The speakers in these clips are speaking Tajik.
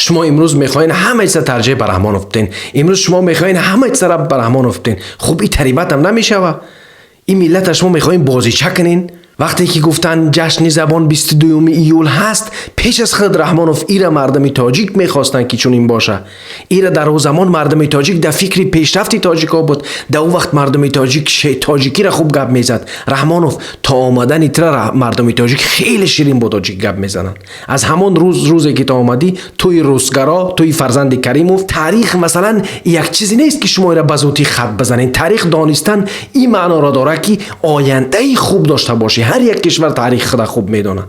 Шумо имрӯз мехоҳед ҳама чиза тарҷеҳ ба Раҳмонов биден. Имрӯз шумо мехоҳед ҳама чизара ба Раҳмонов биден. Хуб, и тарибатам намешава. Ин миллата шумо мехоҳед бозича кунен. Вақте ки гуфтанд ҷашни забон 22 июл ҳаст, пеш аз худ Раҳмонов ира мардуми тоҷик мехостанд, ки чунин боша. Ира дар ӯ замон мардуми тоҷик дар фикри пешрафти тоҷикҳо буд. Дар ӯ вақт мардуми тоҷик тоҷикиро хуб гап мезад. Раҳмонов, то омадани тира мардуми тоҷик хеле ширин бо тоҷик гап мезананд. Аз ҳамон рӯз, рӯзе ки ту омадӣ, туи русгаро, туи фарзанди Каримов. Таърих, масалан, як чизе нест, ки шумо ира ба зудӣ хат бизанед. Таърих донистан ин маъноро дорад, ки ояндаи хуб дошта бошӣ. Ҳар як кишвар таърихи худа хуб медонад.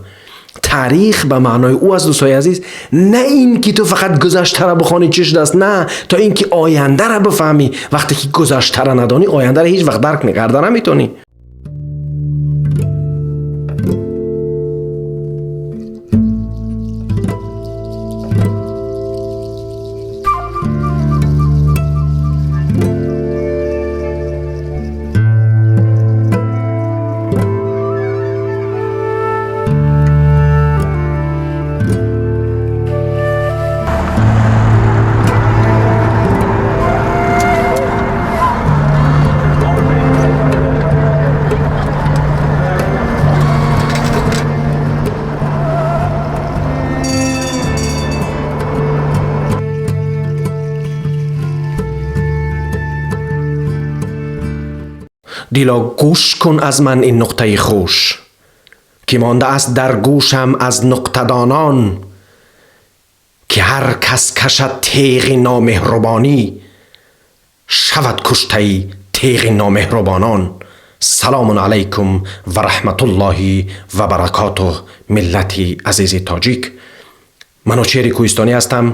Таърих ба маънои ӯ аст, дӯстои азиз, на ин ки ту фақат гузаштара бихонӣ, чӣ шудааст, на, то ин ки ояндара бифаҳмӣ. Вақте ки гузаштара надонӣ, ояндара ҳеҷ вақт дарк карда наметонӣ. Дило, гӯш кун аз ман ин нуқтаи хуш, ки мондааст дар гӯшам аз нуқтадонон, ки ҳар кас кашад теғи номеҳрубонӣ, шавад куштаи теғи номеҳрубонон. Салому алайкум ва раҳматуллоҳи ва баракотуҳ, миллати азизи тоҷик. Манучери Кӯҳистонӣ ҳастам.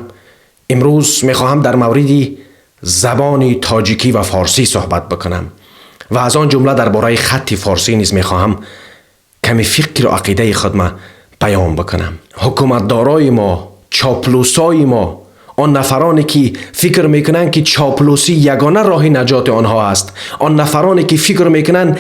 Имрӯз мехоҳам дар мавриди забони тоҷикӣ ва форсӣ суҳбат бикунам ва аз он ҷумла дар бораи хатти форсӣ низ мехоҳам каме фикру ақидаи худма баён бикунам. Ҳукуматдорои мо, чоплусои мо, он нафароне ки фикр мекунанд, ки чоплусӣ ягона роҳи наҷоти онҳо аст, он нафароне ки фикр мекунанд,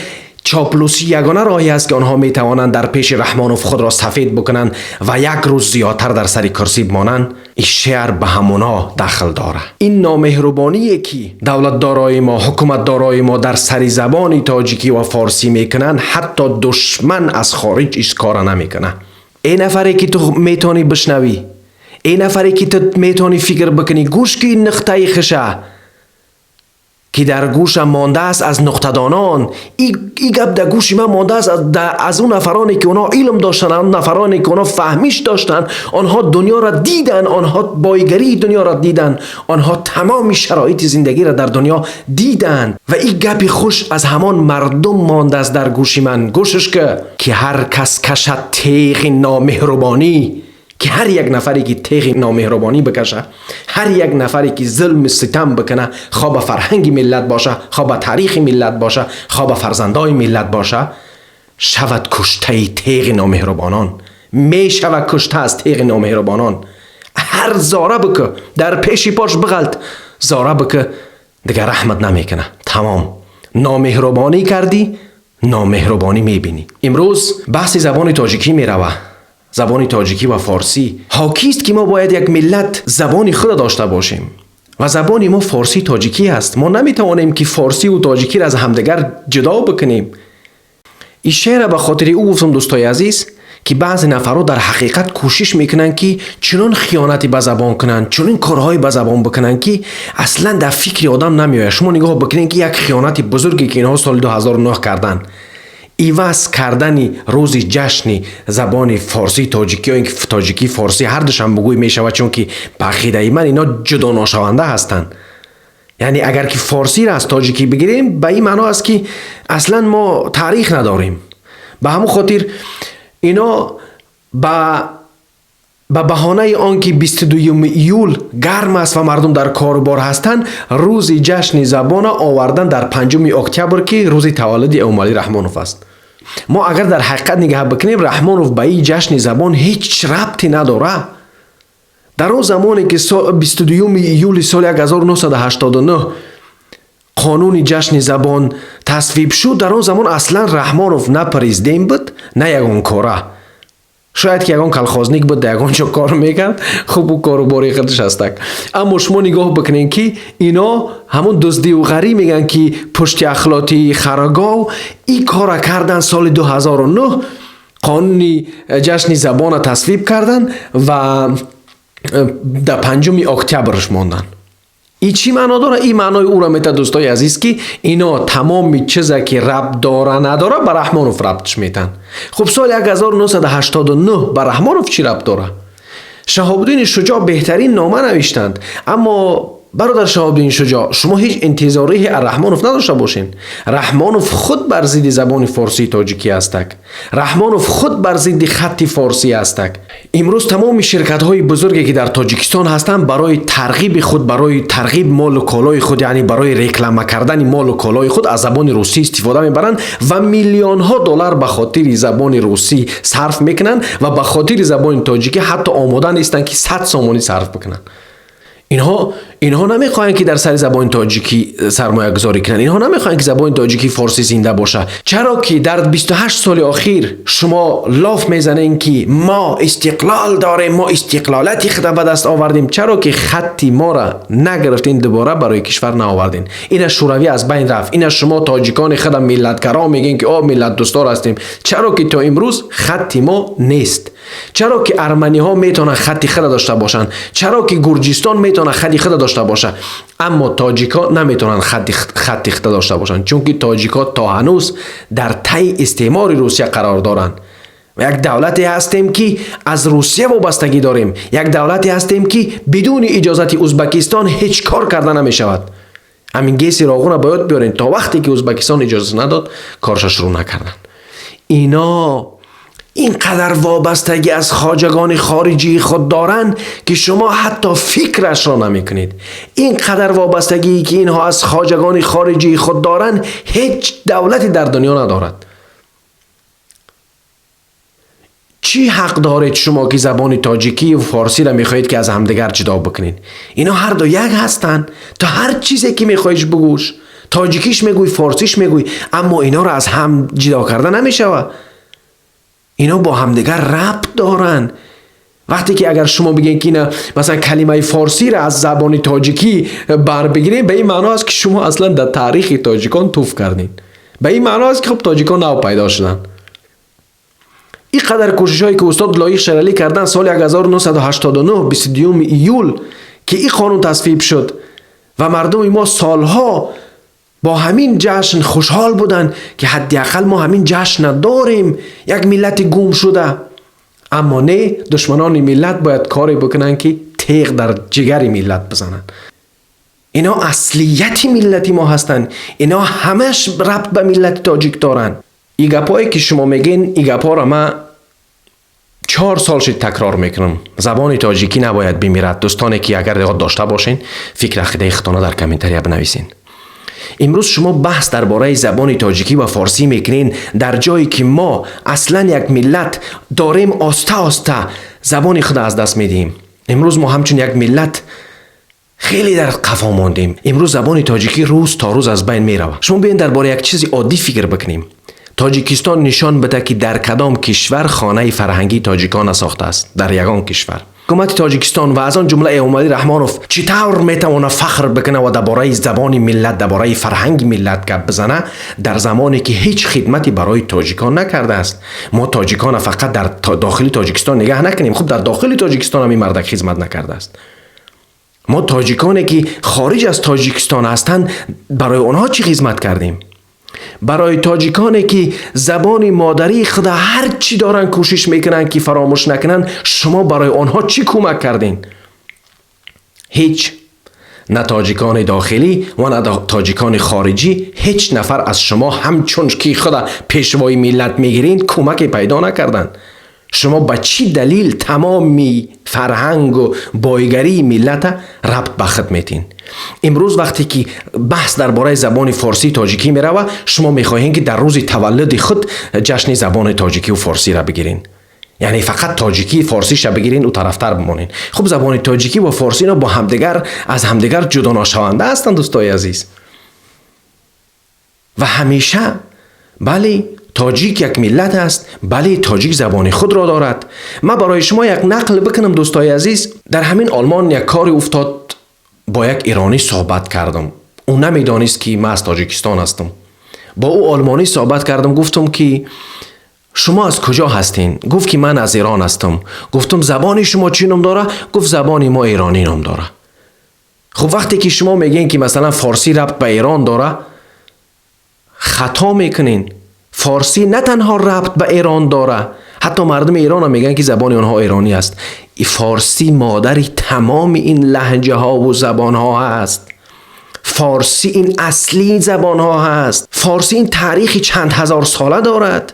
чоплусӣ ягона роҳе аст, ки онҳо метавонанд дар пеши Раҳмонов худро сафед бикунанд ва як рӯз зиёдтар дар сари курсӣ бимонанд, ин шеър ба ҳамуно дахл дорад. Ин номеҳрубоние, ки давлатдорои мо, ҳукуматдорои мо дар сари забони тоҷикӣ ва форсӣ мекунанд, ҳатто душман аз хориҷ иш кора намекунад. Эй нафаре, ки ту метавонӣ бишнавӣ, эй нафаре, ки ту метавонӣ фикр бикунӣ, гӯш ки ин нуқтаи хиша, ки дар гӯшам мондааст аз нуқтадонон. И гап дар гӯши ман мондааст аз он нафароне, ки онҳо илм доштанд, он нафароне, ки онҳо фаҳмиш доштанд, онҳо дунёро диданд, онҳо бойгарии дунёро диданд, онҳо тамоми шароити зиндагиро дар дунё диданд. Ва ин гапи хуш аз ҳамон мардум мондааст дар гӯши ман. Гӯшаш ки ҳар кас кашад теғи номеҳрубонӣ, ки ҳар як нафаре, ки теғи номеҳрубонӣ бикаша, ҳар як нафаре, ки зулми ситам бикуна, хо ба фарҳанги миллат боша, хо ба таърихи миллат боша, хо ба фарзандои миллат боша, шавад куштаи теғи номеҳрубонон, мешавад кушта аз теғи номеҳрубонон. Ҳар зора бикӯ, дар пеши пош биғалт, зора бикӯ, дигар раҳмат намекуна. Тамом, номеҳрубонӣ кардӣ, номеҳрубонӣ мебинӣ. Имрӯз баҳси забони тоҷикӣ мерава, забони тоҷикӣ ва форсӣ. Ҳокист, ки мо бояд як миллат забони худа дошта бошем ва забони мо форсӣ тоҷикӣ аст. Мо наметавонем, ки форсиву тоҷикиро аз ҳамдигар ҷудо бикунем. Ин шеъра ба хотири ӯ гуфтам, дӯстои азиз, ки баъзе нафарҳо дар ҳақиқат кӯшиш мекунанд, ки чунон хиёнате ба забон кунанд, чунин корҳое ба забон бикунанд, ки аслан дар фикри одам намеояд. Шумо нигоҳ бикунед, ки як хиёнати бузурге, ки инҳо соли 2009 карданд, иваз кардани рӯзи ҷашни забони форсии тоҷикӣ ё ин ки тоҷикӣ форсӣ, ҳар душам бугӯй мешавад, чунки ба ақидаи ман ино ҷудоношаванда ҳастанд. Яъне агар ки форсиро аз тоҷикӣ бигирем, ба ин маъно аст, ки аслан мо таърих надорем. Ба ҳамон хотир ино ба баҳонаи он ки 22 июл гарм аст ва мардум дар корубор ҳастанд, рӯзи ҷашни забона овардан дар 5 октябр, ки рӯзи таваллуди Эмомалӣ Раҳмонов аст. Мо агар дар ҳақиқат нигаҳ бикунем, Раҳмонов ба ин ҷашни забон ҳеҷ рабте надорад. Дар он замоне ки 22 июли соли 1989 қонуни ҷашни забон тасвиб шуд, дар он замон аслан Раҳмонов на президент буд, на ягон кора. Шояд ки ягон колхозник буд, дар ягон ҷо кор мекард. Хуб, ӯ кору бори худаш ҳастак. Аммо шумо нигоҳ бикунед, ки ино ҳамон дуздиву ғарӣ мегӯянд, ки пушти ахлоти харагов ин кора кардан. Соли 2009 қонуни ҷашни забонро тасвиб карданд ва дар 5 октябрш монданд. И чӣ маъно дорад? Ин маънои ӯро метад, дӯстои азиз, ки ино тамоми чизе ки рабт дора надора, ба Раҳмонов рабтш метанд. Хуб, соли 1989 ба Раҳмонов чӣ рабт дора? Шаҳобуддини Шуҷоъ беҳтарин нома навиштанд. Аммо, бародар Шаҳобуддини Шуҷоъ, шумо ҳеҷ интизорие аз Раҳмонов надошта бошед. Раҳмонов худ бар зидди забони форсии тоҷикӣ ҳастак. Раҳмонов худ бар зидди хатти форсӣ ҳастак. Имрӯз тамоми ширкатҳои бузурге, ки дар Тоҷикистон ҳастанд, барои тарғиби худ, барои тарғиб молу колои худ, яъне барои реклама кардани молу колои худ, аз забони русӣ истифода мебаранд ва миллионҳо доллар ба хотири забони русӣ сарф мекунанд ва ба хотири забони тоҷикӣ ҳатто омода нестанд, ки 100 сомонӣ сарф бикунанд. Инҳо намехоҳанд, ки дар сари забони тоҷикӣ сармоягузорӣ кунанд. Инҳо намехоҳанд, ки забони тоҷикӣ, форсӣ зинда бошад. Чаро ки дар 28 соли охир шумо лоф мезанем, ки мо истиқлол дорем, мо истиқлолияти худа ба даст овардем. Чаро ки хатти моро нагирифтем, дубора барои кишвар наовардем? Ина Шӯравӣ аз байн рафт. Ина шумо тоҷикони худа миллатгаро мегӯем, ки о миллатдӯстдор ҳастем. Чаро ки то имрӯз хатти мо нест? Чаро ки арманиҳо метавонанд хатти худа дошта бошанд, чаро ки Гурҷистон метавонад хатти худа дошта бошад, аммо тоҷикҳо наметавонанд хатти худа дошта бошанд? Чунки тоҷикҳо то ҳанӯз дар таи истеъмори Русия қарор доранд. Як давлате ҳастем, ки аз Русия вобастагӣ дорем. Як давлате ҳастем, ки бидуни иҷозати Узбакистон ҳеҷ кор карда намешавад. Ҳамин ГЭСи Роғуна ба ёд биёрем. То вақте ки Узбакистон иҷозат надод, корша шурӯъ накарданд. Ино ин қадар вобастагӣ аз хоҷагони хориҷии худ доранд, ки шумо ҳатто фикрашро намекунед. Ин қадар вобастагие, ки инҳо аз хоҷагони хориҷии худ доранд, ҳеҷ давлате дар дунё надорад. Чӣ ҳақ доред шумо, ки забони тоҷикӣ ва форсиро мехоҳед, ки аз ҳамдигар ҷудо бикунед? Ино ҳарду як ҳастанд. То ҳар чизе ки мехоҳиш бигӯш, тоҷикиш мегӯй, форсиш мегӯй, аммо иноро аз ҳам ҷудо карда намешавад. Ино бо ҳамдигар рабт доранд. Вақте ки агар шумо бигӯед, ки ина масалан калимаи форсиро аз забони тоҷикӣ барбигирем, ба ин маъно аст, ки шумо аслан дар таърихи тоҷикон туф кардед. Ба ин маъно аст, ки хуб, тоҷикон нав пайдо шуданд. Ин қадар кӯшишҳое, ки устод Лоиқ Шералӣ карданд, соли 1989, 22 июл, ки ин қонун тасвиб шуд ва мардуми мо солҳо бо ҳамин ҷашн хушҳол буданд, ки ҳадди ақал мо ҳамин ҷашна дорем, як миллати гум шуда. Аммо не, душманони миллат бояд коре бикунанд, ки теғ дар ҷигари миллат бизананд. Ино аслияти миллати мо ҳастанд. Ино ҳамаш рабт ба миллати тоҷик доранд. И гапҳое, ки шумо мегӯен, и гапҳоро ман 4 сол шид такрор мекунам. Забони тоҷикӣ набояд бимирад. Дӯстоне, ки агар ёд дошта бошен, фикр ақидаи худтона дар комментария бинависен. Имрӯз шумо баҳс дар бораи забони тоҷикӣ ва форсӣ мекунед, дар ҷое ки мо аслан як миллат дорем, оста оста забони худро аз даст медиҳем. Имрӯз мо ҳамчун як миллат хеле дар қафо мондем. Имрӯз забони тоҷикӣ рӯз то рӯз аз байн меравад. Шумо биёед, дар бораи як чизи оддӣ фикр бикунем. Тоҷикистон нишон бида, ки дар кадом кишвар хонаи фарҳангии тоҷикон насохтааст? Дар ягон кишвар ҳукумати Тоҷикистон ва аз он ҷумла Эмомалӣ Раҳмонов чӣ тавр метавонад фахр бикунад ва дар бораи забони миллат, дар бораи фарҳанги миллат гап бизана, дар замоне ки ҳеҷ хидмате барои тоҷикон накардааст? Мо тоҷикона фақат дар дохили Тоҷикистон нигаҳ накунем. Хуб, дар дохили Тоҷикистон ҳам ин мардак хизмат накардааст. Мо тоҷиконе, ки хориҷ аз Тоҷикистон ҳастанд, барои онҳо чӣ хизмат кардем? Барои тоҷиконе, ки забони модарии худа ҳар чӣ доранд, кӯшиш мекунанд, ки фаромӯш накунанд, шумо барои онҳо чӣ кӯмак кардем? Ҳеҷ. На тоҷикони дохилӣ ва на тоҷикони хориҷӣ, ҳеҷ нафар аз шумо, ҳамчун ки худа пешвои миллат мегиред, кӯмаке пайдо накарданд. Шумо ба чӣ далил тамоми фарҳангу бойгарии миллата рабт ба худ метин? Имрӯз, вақте ки баҳс дар бораи забони форсии тоҷикӣ мерава, шумо мехоҳем, ки дар рӯзи таваллуди худ ҷашни забони тоҷикиву форсиро бигирен, яъне фақат тоҷикӣ, форсиша бигирен, ӯ тарафтар бимонен. Хуб, забони тоҷикӣ ва форсӣ ино бо ҳамдигар аз ҳамдигар ҷудоношаванда ҳастанд, дӯстои азиз. Ва ҳамеша, бале. Тоҷик як миллат аст. Бале, тоҷик забони худро дорад. Ман барои шумо як нақл бикунам, дӯстои азиз. Дар ҳамин Олмон як коре уфтод, бо як иронӣ суҳбат кардам. Ӯ намедонист, ки ман аз Тоҷикистон ҳастам. Бо ӯ олмонӣ суҳбат кардам, гуфтам, ки шумо аз куҷо ҳастин? Гуфт, ки ман аз Эрон ҳастам. Гуфтам, забони шумо чӣ ном дора? Гуфт, забони мо эронӣ ном дора. Хуб, вақте ки шумо мегӯен, ки масалан форсӣ рабт ба Эрон дора, хато мекунен. Форсӣ на танҳо рабт ба Эрон дора, ҳатто мардуми Эронам мегӯянд, ки забони онҳо эронӣ аст. Форсӣ модари тамоми ин лаҳҷаҳову забонҳо ҳаст. Форсӣ ин асли забонҳо ҳаст. Форсӣ ин таърихи чанд ҳазор сола дорад.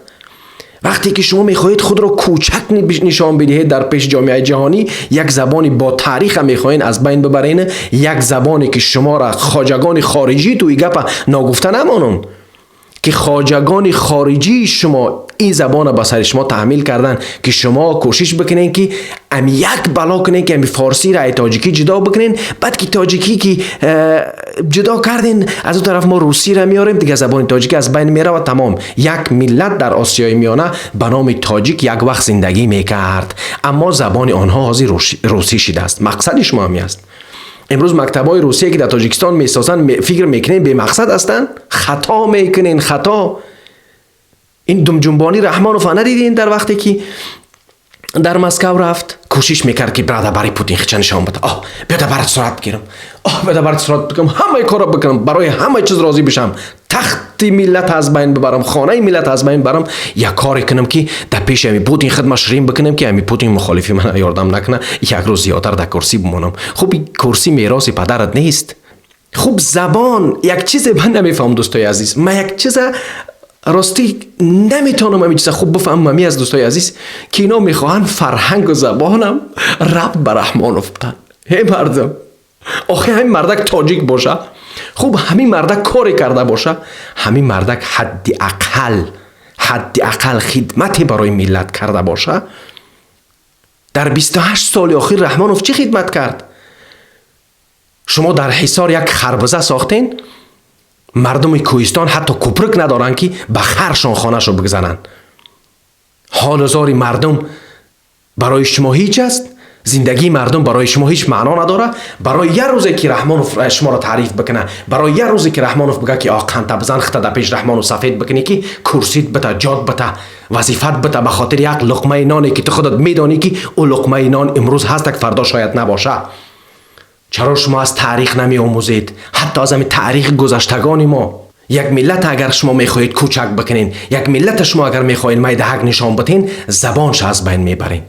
Вақте ки шумо мехоҳед худро кӯчак нишон бидиҳед дар пеши ҷомеаи ҷаҳонӣ, як забони бо таъриха мехоҳед аз байн бибарен, як забоне ки шуморо хоҷагони хориҷӣ, туи гапа ногуфта намонам, ки хоҷагони хориҷии шумо ин забонро ба сари шумо таҳмил карданд, ки шумо кӯшиш бикунед, ки ами як бало кунед, ки ами форсиро ай тоҷикӣ ҷудо бикунед. Баъд ки тоҷикӣ ки ҷудо карден, аз он тараф мо русиро меорем, дигар забони тоҷикӣ аз байн меравад, тамом. Як миллат дар Осиёи Миёна ба номи тоҷик як вақт зиндагӣ мекард, аммо забони онҳо ҳозир русӣ шидааст. Мақсади шумо ҳами аст. Имрӯз мактабҳои Русия, ки дар Тоҷикистон месозанд, фикр мекунед, бемақсад ҳастанд? Хато мекунен, хато. Ин думҷунбонӣ Раҳмонов надидин, дар вақте ки дар Москав рафт, кӯшиш мекард, ки брада бари Путин хича нишон бада: «Оҳ, биёда барат сурат бигирам, оҳ, биёда барат сурат бигирам, ҳамаи корро бикунам, барои ҳамаи чиз розӣ бишам, тахти миллат аз байн бибарам, хонаи миллат аз байн барам, як коре кунам, ки дар пеши ҳами Путин хидма ширин бикунам, ки ҳами Путин мухолифи мана ёрдам накуна, як рӯз зиёдтар дар курсӣ бимонам». Хуб, курсӣ мероси падарат нест. Хуб, забон як чизе ман намефаҳмам, дӯстои азиз. Ман як чиза ростӣ наметавонам ҳамин чиза хуб бифаҳмам, ҳами аз дӯстои азиз, ки ино мехоҳанд фарҳангу забонам рабт ба Раҳмонов бутанд. Ҳе мардум, охи ҳамин мардак тоҷик боша, хуб, ҳамин мардак коре карда боша, ҳамин мардак ҳадди ақал хидмате барои миллат карда боша. Дар 28 соли охир Раҳмонов чӣ хидмат кард? Шумо дар Ҳисор як харбуза сохтен, мардуми кӯҳистон ҳатто куприк надоранд, ки ба харшон хонашо бигзананд. Ҳолу зори мардум барои шумо ҳеҷ аст, зиндагии мардум барои шумо ҳеҷ маъно надорад. Барои як рӯзе ки Раҳмонов шуморо таъриф бикуна, барои як рӯзе ки Раҳмонов бига, ки о қанта бизан, хита дар пеш Раҳмонов сафед бикунӣ, ки курсит бита, ҷод бита, вазифат бита, ба хотири як луқмаи ноне, ки ту худат медонӣ, ки ӯ луқмаи нон имрӯз ҳастак, фардо шояд набоша. Чаро шумо аз таърих намеомӯзед, ҳатто аз ҳамин таърихи гузаштагони мо? Як миллат агар шумо мехоҳед кӯчак бикунен, як миллата шумо агар мехоҳед майдаҳак нишон битен, забонша аз байн мебарен.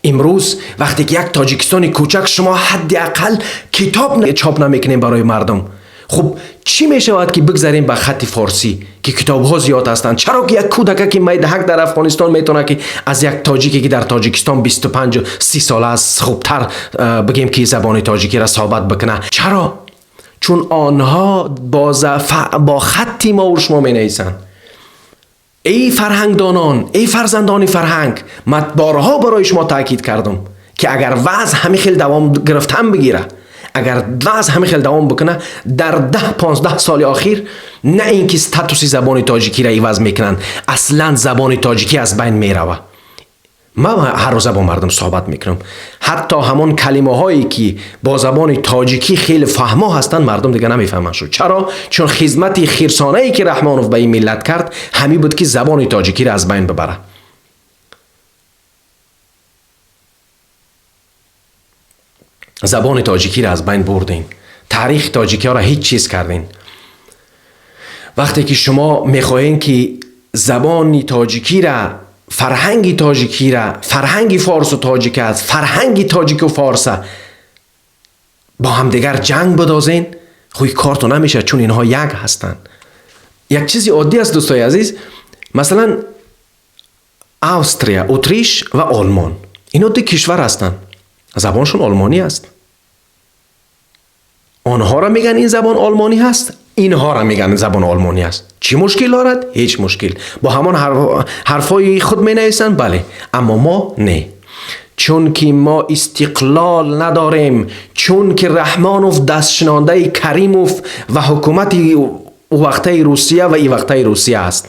Имрӯз вақте ки як Тоҷикистони кӯчак, шумо ҳадди ақал китоб чоп намекунем барои мардум. Хуб, чӣ мешавад, ки бигзарем ба хатти форсӣ, ки китобҳо зиёд ҳастанд? Чаро ки як кӯдака, ки майдаҳак дар Афғонистон, метавонад, ки аз як тоҷике, ки дар Тоҷикистон 25-30 сола аст, хубтар, бигем, ки забони тоҷикиро суҳбат бикунад? Чаро? Чун онҳо бо хатти мову шумо менависанд. Эй фарҳангдонон, эй фарзандони фарҳанг, ман борҳо барои шумо таъкид кардам, ки агар вазъ ҳамин хел давом гирифтан бигира, агар вазъ ҳамин хел давом бикуна, дар 10-15 соли охир на ин ки статуси забони тоҷикиро иваз мекунанд, аслан забони тоҷикӣ аз байн мерава. Ман ҳар рӯза бо мардум суҳбат мекунам. Ҳатто ҳамон калимаҳое, ки бо забони тоҷикӣ хеле фаҳмо ҳастанд, мардум дига намефаҳманд шуд. Чаро? Чун хизмати хирсонае, ки Раҳмонов ба ин миллат кард, ҳамин буд, ки забони тоҷикиро аз байн бибарад. Забони тоҷикиро аз байн бурдем, таърихи тоҷикиҳоро ҳеҷ чиз кардем. Вақте ки шумо мехоҳем, ки забони тоҷикира, фарҳанги тоҷикира, фарҳанги форсу тоҷик аст, фарҳанги тоҷику форса бо ҳамдигар ҷанг бидозен, хуй корту намешавад, чун инҳо як ҳастанд. Як чизи оддӣ аст, дӯстои азиз. Масалан, Австрия, Утриш ва Олмон, ино ду кишвар ҳастанд, забоншон олмонӣ аст. Онҳоро мегӯянд, ин забон олмонӣ ҳаст, инҳоро мегӯянд, забон олмонӣ аст. Чӣ мушкил дорад? Ҳеҷ мушкил. Бо ҳамон ҳарфҳои худ менависанд, бале, аммо мо не, чунки мо истиқлол надорем, чунки Раҳмонов дастшинондаи Каримов ва ҳукумати вақтаи Русия ва ивақтаи Русия аст.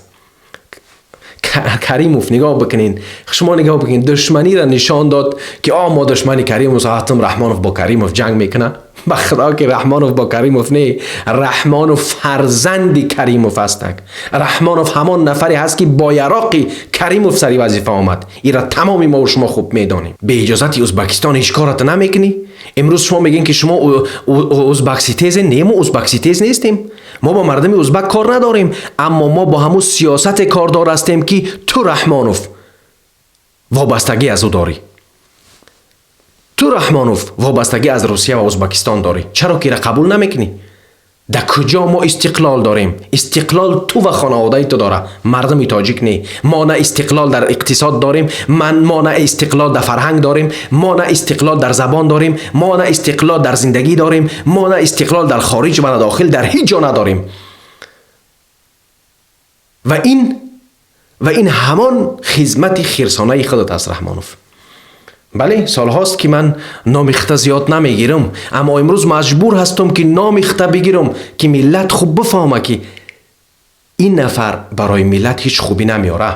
Каримов нигоҳ бикунед, шумо нигоҳ бикунед, душманиро нишон дод, ки о мо душмани Каримов ҳастем. Раҳмонов бо Каримов ҷанг мекунад. Ба худо ки Раҳмонов бо Каримов не, Раҳмонов фарзанди Каримов ҳастак. Раҳмонов ҳамон нафаре ҳаст, ки бо яроқи Каримов сари вазифа омад. Ира тамоми мо шумо хуб медонем. Бе иҷозати Узбакистон ҳеҷ кората намекунӣ. Имрӯз шумо мегӯед, ки шумо узбакситезе. Не, мо узбакситез нестем, мо бо мардуми узбак кор надорем, аммо мо бо ҳамун сиёсате кордор ҳастем, ки ту, Раҳмонов, вобастагӣ аз ӯ дорӣ. Ту, Раҳмонов, вобастагӣ аз Русия ва Узбакистон дорӣ. Чаро ки ира қабул намекунӣ? Дар куҷо мо истиқлол дорем? Истиқлол ту ва хонаводаи ту дора, мардуми тоҷик не. Мо на истиқлол дар иқтисод дорем, мо на истиқлол дар фарҳанг дорем, мо на истиқлол дар забон дорем, мо на истиқлол дар зиндагӣ дорем, мо на истиқлол дар хориҷ ва на дохил, дар ҳеҷ ҷо надорем. Ва ин ҳамон хизмати хирсонаи худат аст, Раҳмонов. Бале, солҳост, ки ман номи хита зиёд намегирам, аммо имрӯз маҷбур ҳастам, ки номи хита бигирам, ки миллат хуб бифаҳма, ки ин нафар барои миллат ҳеҷ хубӣ намеёра.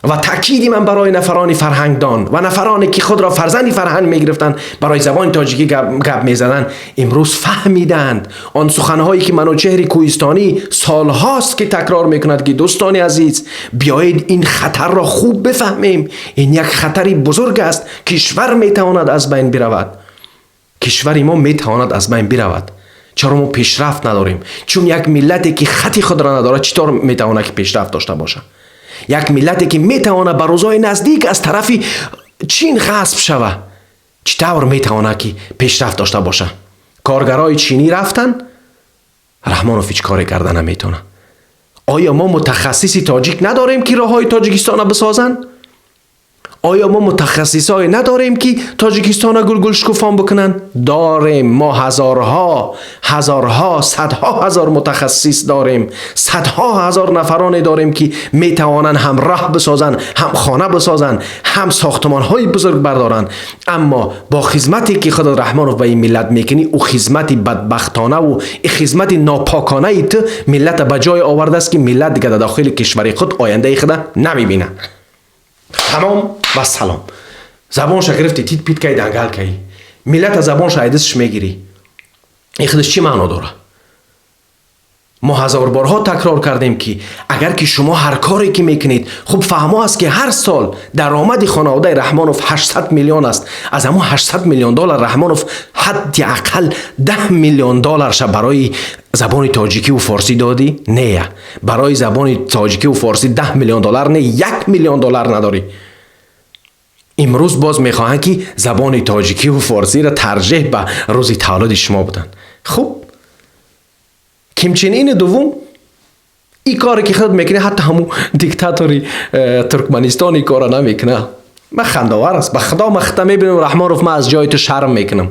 Ва таъкиди ман барои нафарони фарҳангдон ва нафароне, ки худро фарзанди фарҳанг мегирифтанд, барои забони тоҷикӣ гап мезаданд, имрӯз фаҳмиданд он суханҳое, ки Манучеҳри Кӯҳистонӣ солҳост, ки такрор мекунад, ки дӯстони азиз, биёед ин хатарро хуб бифаҳмем, ин як хатари бузург аст, кишвар метавонад аз байн биравад, кишвари мо метавонад аз байн биравад. Чаро мо пешрафт надорем? Чун як миллате, ки хати худро надорад, чӣ тавр метавонад, ки пешрафт дошта бошад? Як миллате, ки метавонад ба рӯзҳои наздик аз тарафи Чин ғасб шава, чӣ тавр метавонад, ки пешрафт дошта бошад? Коргарои чинӣ рафтанд, Раҳмонов ҳеҷ коре карда наметавонад. Оё мо мутахассиси тоҷик надорем, ки роҳҳои Тоҷикистонро бисозанд? Оё мо мутахассисое надорем, ки Тоҷикистонро гулгулшукуфон бикунанд? Дорем. Мо ҳазорҳо, ҳазорҳо, садҳо ҳазор мутахассис дорем, садҳо ҳазор нафароне дорем, ки метавонанд ҳам роҳ бисозанд, ҳам хона бисозанд, ҳам сохтмонҳои бузург бардоранд. Аммо бо хизмате, ки худо, Раҳмонов, ба ин миллат мекунӣ, ӯ хизмати бадбахтонаву и хизмати нопоконаи ту миллата ба ҷое овардааст, ки миллат дига дар дохили кишвари худ ояндаи худа намебинад. Тамом ва салом. Забонша гирифти, тит пит кай, дангал кай, миллата забонша айдисш мегирӣ. Ин худаш чӣ маъно дорад? Мо ҳазорборҳо такрор кардем, ки агар ки шумо ҳар коре ки мекунед, хуб фаҳмо аст, ки ҳар сол даромади хонаводаи Раҳмонов 800 миллион аст. Аз ҳамон 800 миллион доллар Раҳмонов ҳадди ақал 10 миллион долларша барои забони тоҷикиву форсӣ додӣ? Не, барои забони тоҷикиву форсӣ 10 миллион доллар не, 1 миллион доллар надорӣ. Имрӯз боз мехоҳанд, ки забони тоҷикиву форсиро тарҷеҳ ба рӯзи таваллуди шумо буданд. Хуб, Ким Чен Ини дуввум, ин коре, ки худ мекунӣ, ҳатто ҳамун диктатори Туркманистон ин кора намекунад. Ман хандовар аст, ба худо. Ман хита мебинам, Раҳмонов, ман аз ҷои ту шарм мекунам.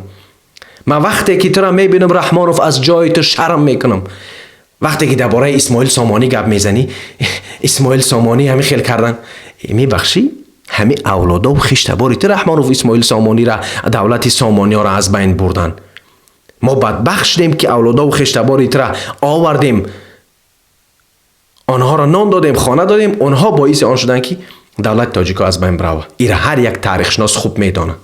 Ман вақте ки тура мебинам, Раҳмонов, аз ҷои ту шарм мекунам. Вақте ки дар бораи Исмоил Сомонӣ гап мезанӣ, Исмоил Сомонӣ ҳамин хел кардан, мебахшӣ, ҳамин авлодову хиштабори ту, Раҳмонов, Исмоил Сомонира, давлати Сомониёро аз байн бурданд. Мо бадбахт шудем, ки авлодову хештабори тура овардем, онҳоро нон додем, хона додем, онҳо боиси он шуданд, ки давлати тоҷико аз байн бирава. Ира ҳар як таърихшинос хуб медонад.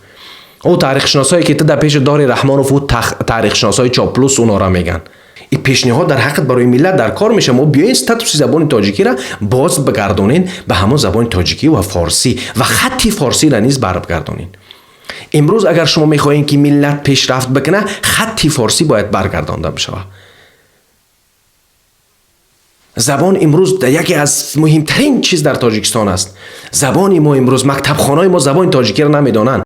Ӯ таърихшиносое, ки ту дар пеши дори, Раҳмонов, ӯ таърихшиносҳои чоплус онора мегӯянд. И пешниҳод дар ҳаққат барои миллат дар кор меша. Мо биёен статуси забони тоҷикиро боз бигардонен ба ҳамон забони тоҷикӣ ва форсӣ ва хатти форсиро низ баргардонен. Имрӯз агар шумо мехоҳем, ки миллат пешрафт бикунад, хатти форсӣ бояд баргардонда бишавад. Забон имрӯз яке аз муҳимтарин чиз дар Тоҷикистон аст. Забони мо имрӯз, мактабхонаҳои мо забони тоҷикиро намедонанд.